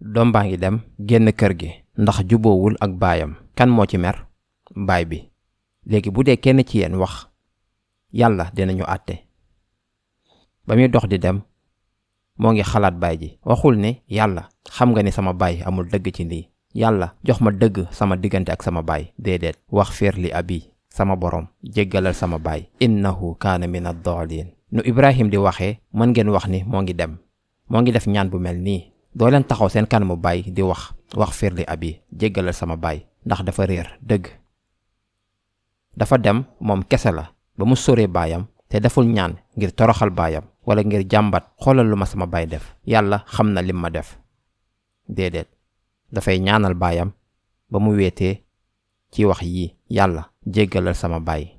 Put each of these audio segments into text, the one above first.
doom baa ngi dem génn kër gi ndax juboowul ak baayam. kan moo ci mer? baay bi. léegi bu dee kenn ci yéen wax yàlla dinañu àtte. ba muy dox di dem moo ngi xalaat baay ji. waxul ne yàlla xam nga ni sama baay amul dëgg ci lii. yàlla jox ma dëgg sama diggante ak sama baay. déedéet. wax fiir li abi sama borom jéggalal sama baay. innahu kaana min ad-daalin. nu Ibrahim di waxee mën ngeen wax ni moo ngi dem. moo ngi def ñaan bu mel nii. doo leen taxaw seen kanamu baay di wax fiir li abi jéggalal sama baay ndax dafa réer dëgg. dafa dem moom kese la ba mu soree baayam te deful ñaan ngir toroxal baayam wala ngir jàmbat xoolal lu ma sama baay def yàlla xam na lim ma def. déedéet. dafay ñaanal baayam ba mu wéetee ci wax yii yàlla jéggalal sama baay.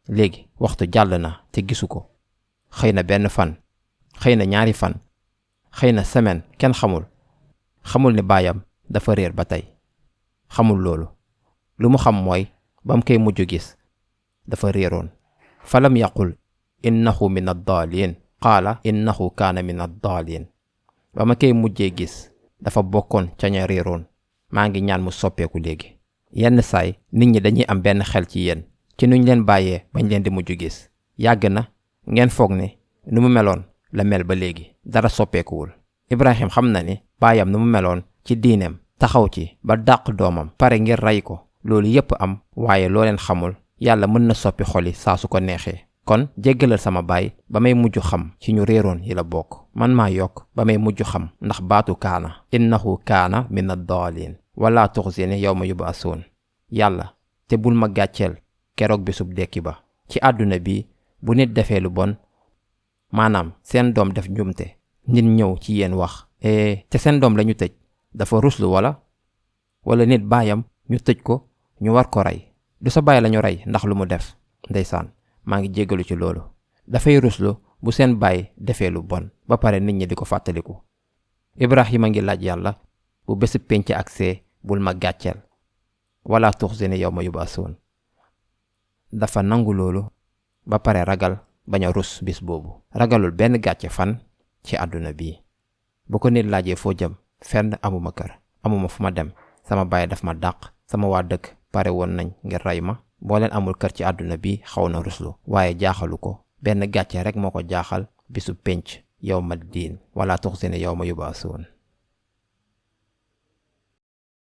léegi waxtu jàll na te gisu ko. xëy na benn fan, xëy na ñaari fan, xëy na semaine, kenn xamul ni baayam dafa réer ba tey. xamul loolu. lu mu xam mooy ba mu koy mujj gis dafa réeroon. falam yaqul innahu min ad-daalin qaala innahu kaana min ad-daalin. ba ma koy mujjee gis dafa bokkoon ca ña réeroon. maa ngi ñaan mu soppeeku léegi. yenn saay nit ñi dañuy am benn xel ci yéen ci nuñ leen bàyyee bañ leen di mujj gis. yàgg na ngeen foog ne nu mu meloon la mel ba léegi dara soppeekuwul. Ibrahim xam na ni baayam nu mu meloon ci diineem taxaw ci ba dàq doomam pare ngir rey ko. loolu yépp am waaye loo leen xamul yàlla mën na soppi xoli saa su ko neexee. kon jéggalal sama baay ba may mujj xam ci ñu réeroon yi la bokk. man maa yokk ba may mujj xam ndax baatu kaana. innahu kaana min ad-daalin wala tuxzini yawma yub'asuun. yàlla te bul ma gàcceel keroog bisub dekki ba. ci àdduna bi bu nit defee lu bon maanaam seen doom def njumte nit ñëw ci yéen wax te seen doom lañu tëj dafa ruslu wala nit baayam ñu tëj ko ñu war ko rey. du sa baay lañu rey ndax lu mu def. ndeysaan maa ngi jéggalu ci loolu. dafay ruslu bu seen baay defee lu bon ba pare nit ñi di ko fàttaliku. Ibrahima ngi laaj yàlla bu bésu pénc ak see bul ma gàcceel wala tuxzini yawma yub'asuun. dafa nangu loolu ba pare ragal bañ a rus bis boobu. ragalul benn gàcce fan ci àdduna bii. bu ko nit laajee foo jëm fenn amuma kër amuma fu ma dem sama baay daf ma dàq sama waa dëkk pare woon nañ ngir rey ma. boo leen amul kër ci àdduna bi xaw na ruslu waaye jaaxalu ko. benn gàcce rek moo ko jaaxal bisu pénc yawma diin wala tuxzini yawma yub'asuun.